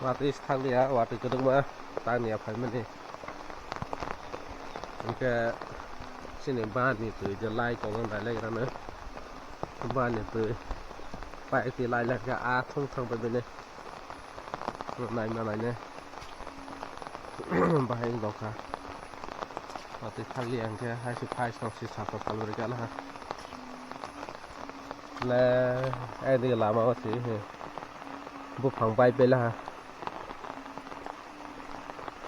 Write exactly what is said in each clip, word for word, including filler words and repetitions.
Watwi thanglia, watwi kwdwkma tangya phaimani. Hwnkhe chini bani twi je lai tongo, nailagrano. Bani twi pipe twi lai lai khe a thung thang bai bini. Naima naine. Bahai wng dokha. Watwi thanglia hwnkhe hai se phai stok se sapa salbrwi gana ha. Le, ai dige lama o se, he. Buphang bai bela ha.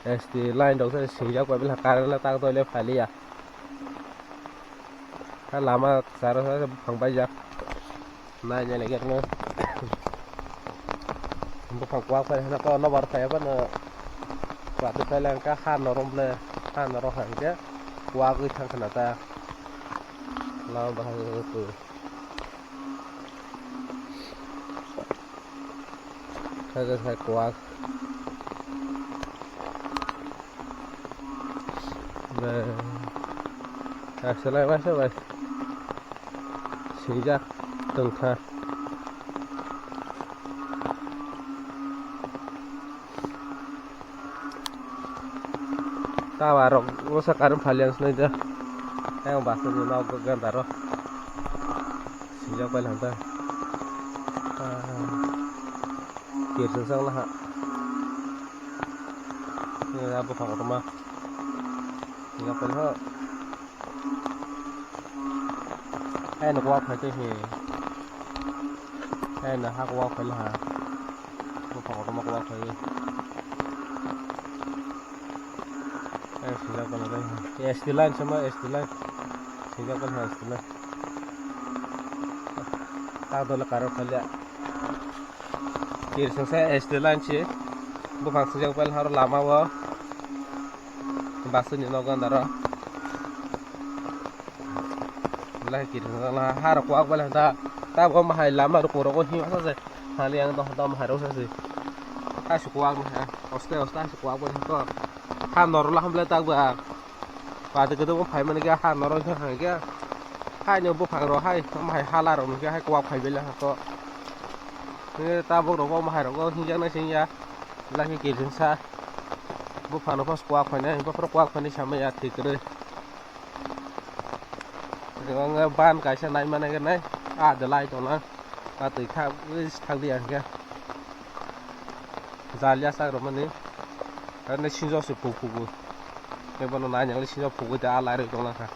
S T line rok se singjak bai bela, current le tak doi le phaliya. Ha lama kwcharo se buphang baijak. Nai nai lagi no. Buphang kuak pai hana ko no bar phai ba no. Kuak tu phai lang ka ha norom le, ha norom ha ke. Kuak wi thang khana ta. Lama bahai tu. Khaga khai kuak. Be. Asalai masa bai. Sijak tongkha. Tawa rok bwsa current phaliya wngsinai da. Ayang bus ni nok ganda ro. Sijak pai lanta. Kirsing sang laha. Ni abo phang kotorma. Sijak pai ho. Hai no kuak phai twi hi. Hai no ha kuak phai laha. Buphang kotorma kuak phai. Hai sijak pai laha. S T line sama S T line. Sijak pai laha S T line. Tak dole karo khalya. Kirsing sa S T line si. Buphang sijak pai laha lama o. Bus ni nok ganda ro. Belai kirsing sa laha, ha rok kuak belai da. Ta bo mahai lama rok rok hima sa se. Hali ang do do mahai rok sa se. Ha su kuak na ha. Oste oste ha su kuak belai to. Ha nor la ham belai ta ba. Ba de kedo phai mani ga ha nor ha ga. Hai no buphang ro hai mahai hala rok ni ga hai kuak phai belai ha to. Ni ta bo rok mahai rok hinjak na singya. Belai kirsing sa. Buphang no pas kuak phai nai, buphang kuak phai nai sama ya thik re. Ang ban kaisa nai mana ke nai, a de lai tong na, a twi kha, wis thang di ang khe. Jal ya sak rw mani, ar nai sinjo se phuk phuk bo, tei bono nai nang sinjo phuk bo, a lai rw tong na kha.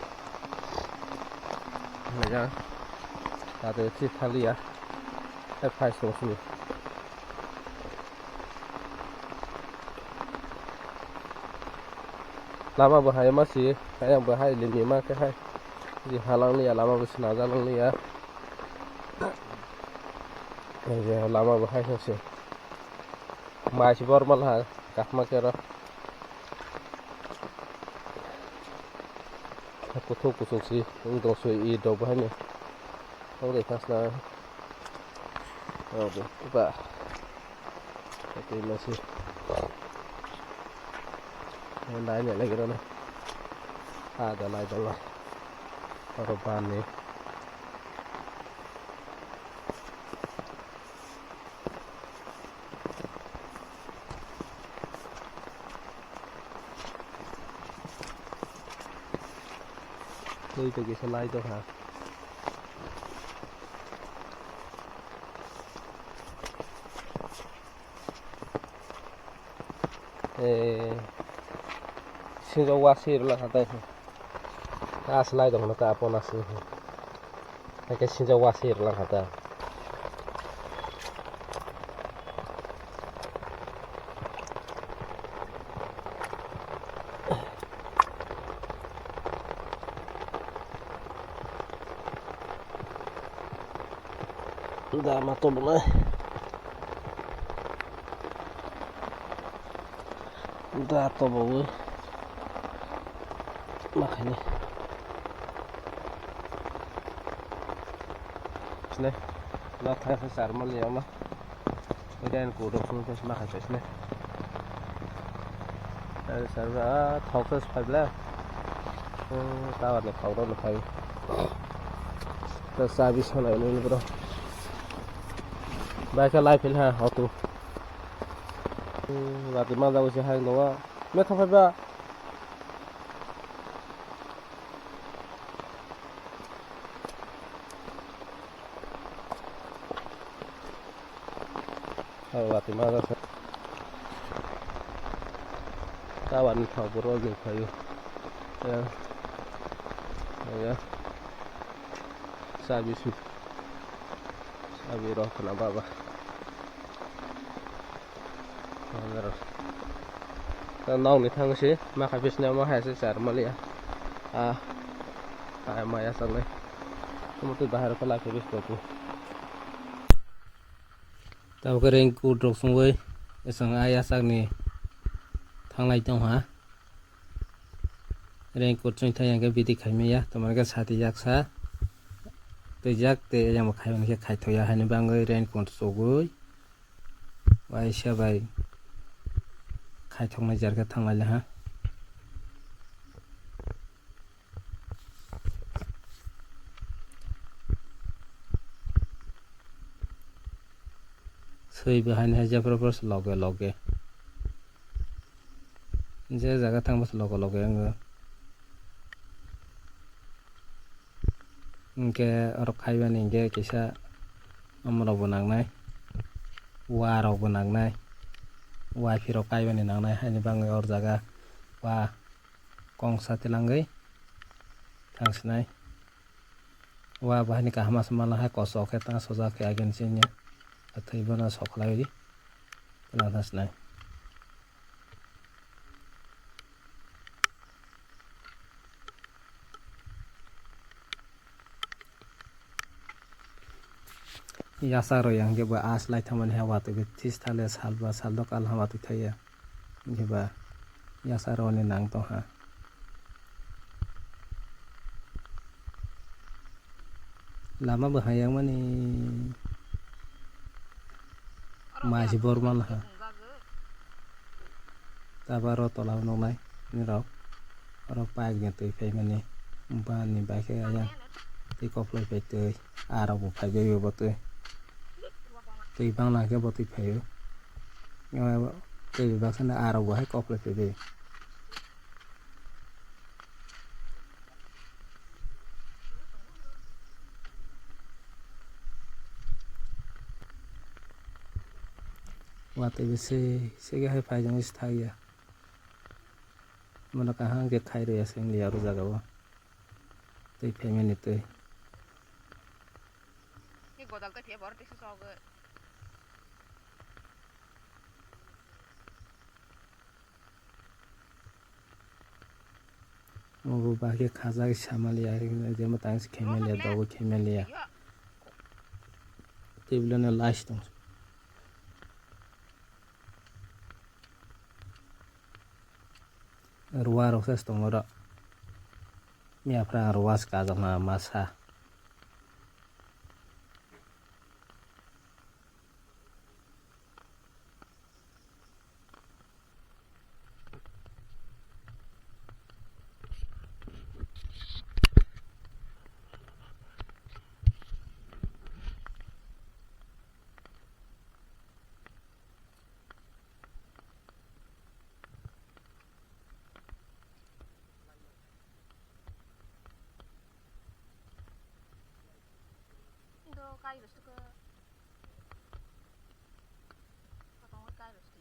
Nai ya, a twi thik thang di ya, tei phai song sini. Lama bo hai ma si, ayang bo hai lini ma khe hai. Ji halang liya, lama bo sina jalang liya. Lama bo hai sa se. Mai si bor mal ha, kah ma khe ro. Kuthuk kuthuk si, wng tong sui i dok bo hai ni. Wng de thas na. Oh, ba. Ito yung nasi. Ayan, dahil niya, lagi na. Ah, dalay, dalay. Oro bani. Twi to kisa lai to ha. Eh, sinjo wa sir la khatai. As lai dong na ta apon as. Ake sinjo wa sir la khata. Da ma to bwnai. Da to bo wi. Ma khaini. Sne. Na thai sa sar mal ya ma. Oke, ang kudo phone test ma khai test ne. Ai sir, ah, thok test phai bla. Hmm, tower ni thok rok phai. Ta sabi sana ni bro. Bai ka lai phil ha, auto. Lati manjak se hai no. Me thang phai ba. Lati manjak se. Tabani thok borok ni phaio. Ya. Ya. Sabi su. Sabi rok khna baba. Nok ni thang si ma khai bisna ma hai se char mali a. A maya sangnai. Tamo twi bahar phala khe bisto tu. Tabuk raincoat rok sungwi isang a yachak ni thanglai tong ha. Raincoat chwng thai hwnkhe bidi khai maya, tamo khe sati yaksa twijak tei ayang bo khai hwnkhe khai thok ya, haini bagwi raincoat chugwi waisa bai khai thok nai jar khe thang lai ha. Swi bo haini hai jephru phru se loge loge. Je jaga thang bw se loge loge wngo. Hinkhe oro khaibani hinkhe kisa omo rok bo nangnai, wa rok bo nangnai, wa phirok kaibani nangnai, haini bagwi oro jaga wa kongsa tilangwi thangsinai. Wa bahai ni kaham aswk manla hai kosok khe ta sojak khe agin chini athwi bono sokhlai ri tila thangsinai. Yasa roi ang khe bo a slai thangmani ha watwi khe this thale sal ba sal do kal ha watwi thaiya. Hinkhe ba yasa roni nang tongkha. Lama bo hayang mani maji bor manha. Tabaro tola nuknai nirok. Oro pipe ni twi phaimani bani bai khe ayang twi koplai pai twi arok bo phaibai bo twi. Twi bangla khe bo twi phaio. Twi baksa no arok bo hai koplai phaibai. Watwi bisi sege hai phaijak se thangya. Bono kaham khe khai rwya se wngya oro jaga o. Twi phaimani twi. Obo bahai khe khajak samaliya, jemon tang se khemaliya, dogo khemaliya. Tei belai no last tong. Ruwa rok se tongo oro. Miya phra ruwa se kajak na masa. Indo kai rostu ke. Patong kai rostu.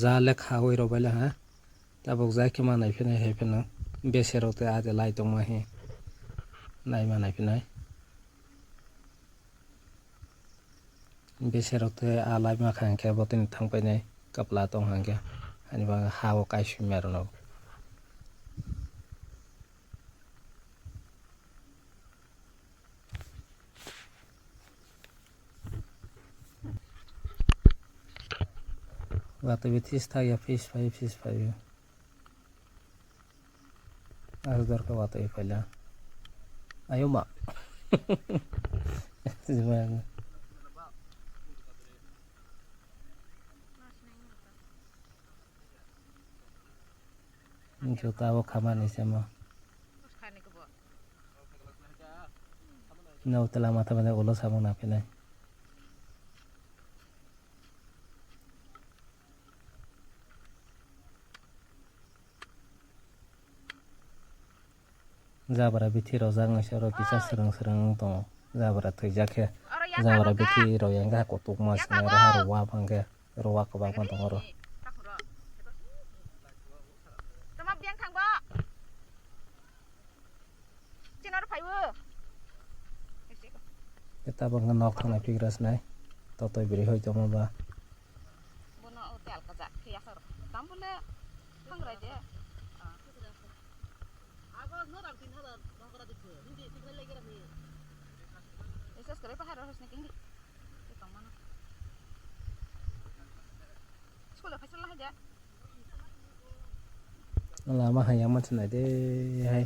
Ja lekha oi rok bai le ha. Tabuk jai khe ma nai phino hai phino. Bese rok tei ade lai tongma hi. Nai ma nai phinai. Bese rok tei a lai ma kha hwnkhe bo tini thang painai kapla tong hwnkhe. Ani bagwi ha o kaisui mero no. Watwi bi this thak ya, fis phai, fis phai. Aswk dorkar watwi phaila. Ayo ma. Juta bo khamani semo. No tela matha bade ulo samung nang phinai. Jabra bithi rojak wngse oro kisa swrwng swrwng wng tongo. Jabra thwijak khe, jabra bithi rok yang khe kotok ma swnai oro ha rwak hwnkhe rwak kwbangma tongo oro. Tabok nok thangnai pigra swnai totoi bwrwi hoi tongma ba. Bono o tel kajak khe yasar. Tam bole thangrai de. Recharge kwrwi pa hai rw hosni kingdi. Tei tong mano. School o phaisa lahai de. Lama hai yang mansa nai de hai.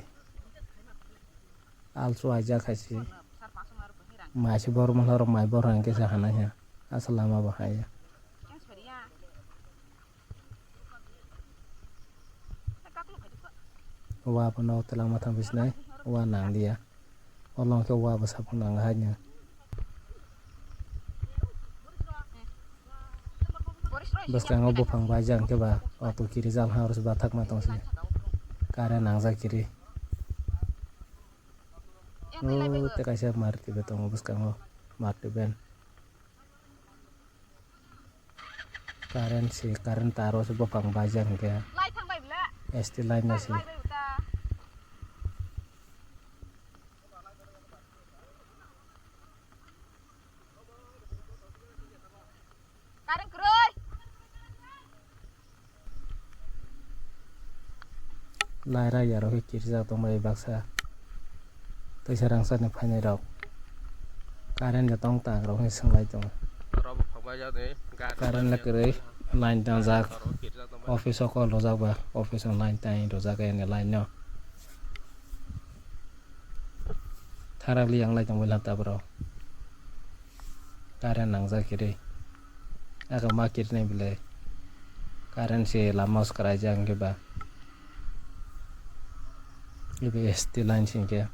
Alsu aijak hai si. Mai se bor mwnhorok mai bor hai khe sa hanai ha. Aswk lama bo hai ya. Wa bo no twlangma thang bisnai, wa nang liya. O long khe wa bo saphang nang hai no. Bwskango buphang bai jang khe ba auto kiri jal ha oro se bathakma tong se. Current nangjak kiri. O tei kaisa Maruti bo tongo bwskango, Maruti van. Current si, current taro se buphang baijak hwnkhe. Lai thang bai bwle. S T line no si. Lai bai uta. Current kwrwi. Lai rai yarok khe kirijak tongbai baksa. Twisa rangchakni phainairok. Current ni tong tang rok hinwi swnglai tongo. Current le kwrwi, line tangjak. Office o call rwjak ba, office o line tang rwjak yani line no. Tharak li yang lai tongbai lata bro. Current nangjak kiri. Aga ma kiri nai bwle. Current se lama swkraijak hwnkhe ba. Ibe S T line se hwnkhe.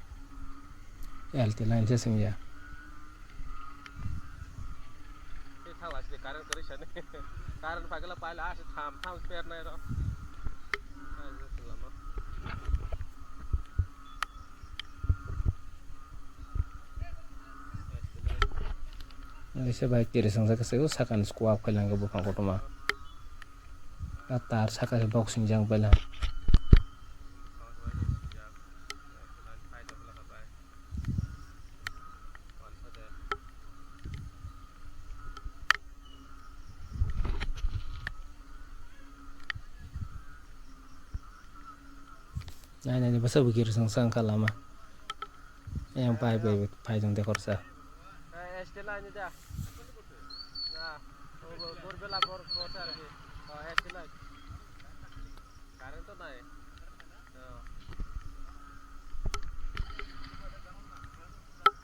L T line se swngya. Current pagla paila ase tham tham sper nai ro. Nai se bai kiri swngjak se o sakani squawk phailang buphang kotorma. A tar saka se box singjak baila. Nai nai bwsa bwkir song sang kha lama. Yang pai pai pai tong de khorsa. Current to nai.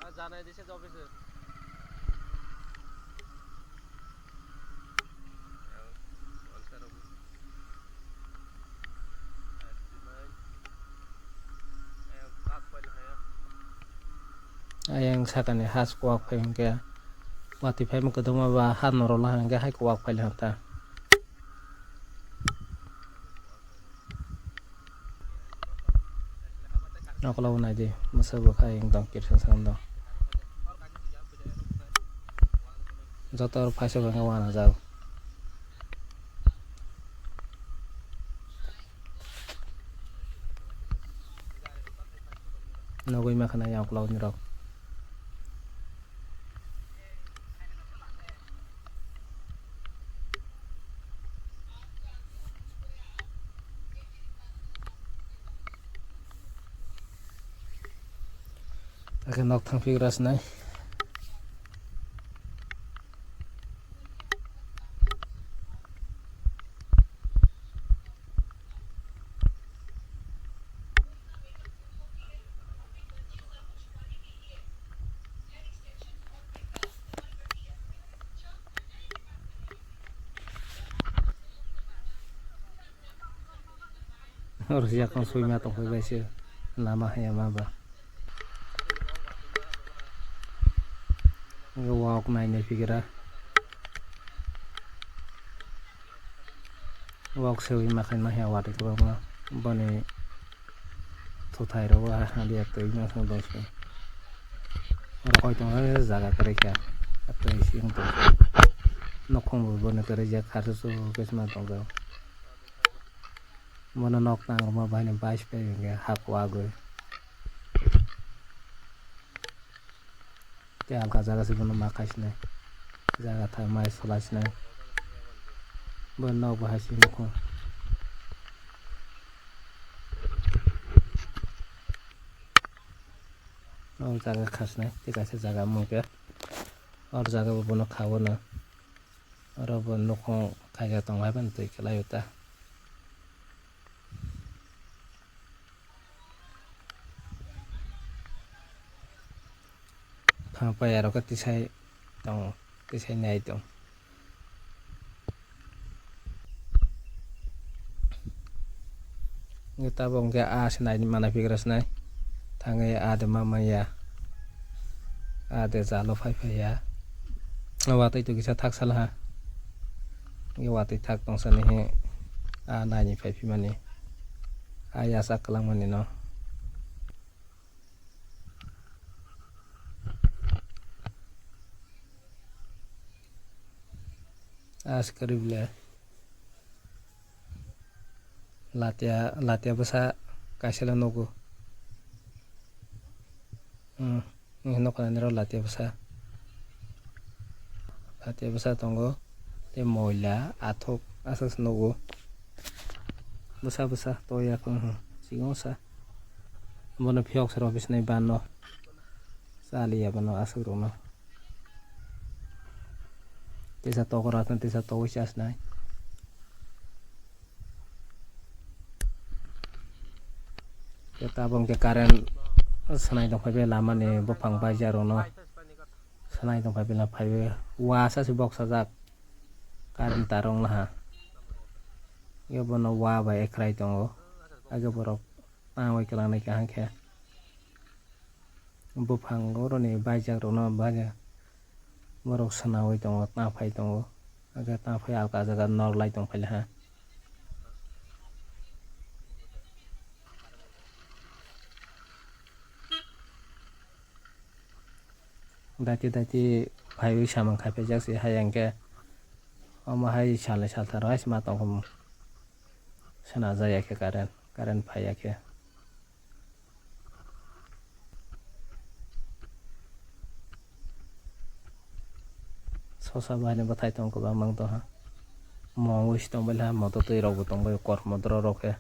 Ah, janai dise office. Ayang sakani has kuwak phai hwnkhe watwi phaima kwdwkma ba ha norok lahai hwnkhe hai kuwak phai laiha ta. Nokolabo naidi, mwswk bwkha wng tong, kirsang song tong. Joto oro phaisa bai khe wanajak. Nugwi mankha na yang ukulok ni rok. Ake nok thang phik ras nai. Oro se yakung swima tongphai bai se lama haya ma ba. Wng wak nai nai pigra. Wak se wi makhai ma haya watwi kwbangma boni thuthai rogo ha ha liya twi ma song dong se. Oro koi tongo jaga kwrwi kha. Atwi siyung tong se. Nokhung bo boni kwrwi jak kha su su khe sma tong jak. Bono nok tang rwma bahaino bais pai hwnkhe hak wagwi. Tei alka jaga se bono ma khai sinai. Jaga thai mai sola sinai. Bo nok bo hai se nukhung. O jaga kha sinai. Tei kaisa jaga mung khe. O jaga bo bono kha o no. Oro bo nukhung khaijak tongo, hai phano twi kwlai o ta. Phang paya rok khe tisai tongo, tisai nai tong. Hwnkhe tabuk hwnkhe a se nai mani pigra se nai. Thangwi a de ma manya. A de jalo phai phai ya. Watwi to kisa thak sal ha. Watwi thak tong sani he a nai ni phai phi mani. A yasa kwlang mani no. As kwrwi ble. Latia, latia bwsa kaisa le nugo. Hmm, nokha nani rw latia bwsa. Latia bwsa tongo. Tei moila, athuk, aswk se nugo. Bwsa bwsa toya kung, hmm, chikon sa. Bono phiyok se rw bisinai ban no. Chaliya bono aswk rw no. Tisa tokra tisa togwi chasnai. Tei tabuk hwnkhe current swnai tongphai bai lama ni buphang baija rok no swnai tongphai bai phaiwi wasa se boksajak current tar wng laha. Bono wa bai ekhrai tongo, age borok tangwi kwlangnai kaham khe. Buphang oroni baijak rokno baja borok swnawi tongo, ta phai tongo, age ta phai alka jaga nor lai tong phai laha. Daiti daiti phaiwi samung khai phaijak se hai hwnkhe omo hai salni saltharo hai se ma tongkha. Swnajak ya khe current, current phai ya khe. Sosa bai ni bwthai tong kwbangma wng tong ha. Mong wis tong bai ha, moto twi rok bo tong bai, kor moto rok khe.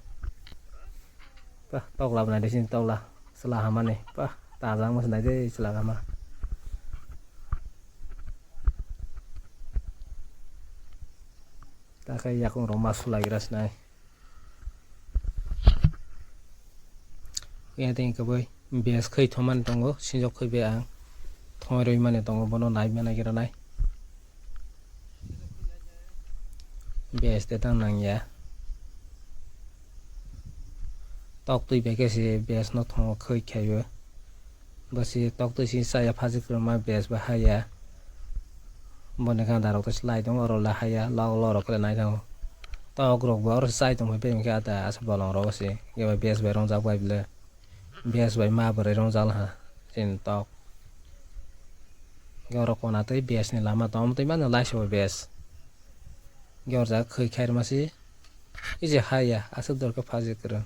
Pah, tokla bo nai de sini tokla. Chwla hamani. Pah, tajak mo se nai de chwla hama. Ta khe yakung rok ma sulai gra sinai. Khe tei khe bai bes khoi thomani tongo, sinjok khoi bai ang thoi rwi mani tongo, bono nai mani gra nai. Bes de tang nang ya. Tok twi bai khe se bes no thongo khoi khaio. Bo se tok twi se chaya phaji kwrwngma bes bo haya. Boni ganda rok to slai tongo, oro le haya, lok lok rok le nai tongo. Tok rok bo oro se chai tong phai beng khe ata asa bolong rok se. Khe bai bes bai rongjak bai bwle. Bes bai ma bwrwi rongjak ha chini tok. Khe oro kona twi bes ni lama tong twi mano laisa bo bes. Khe oro jaga khoi khairma se. Ije haya aswk dor khe phaji kwrwng.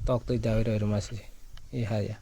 Tok twi dawi roi rwma se. I haya.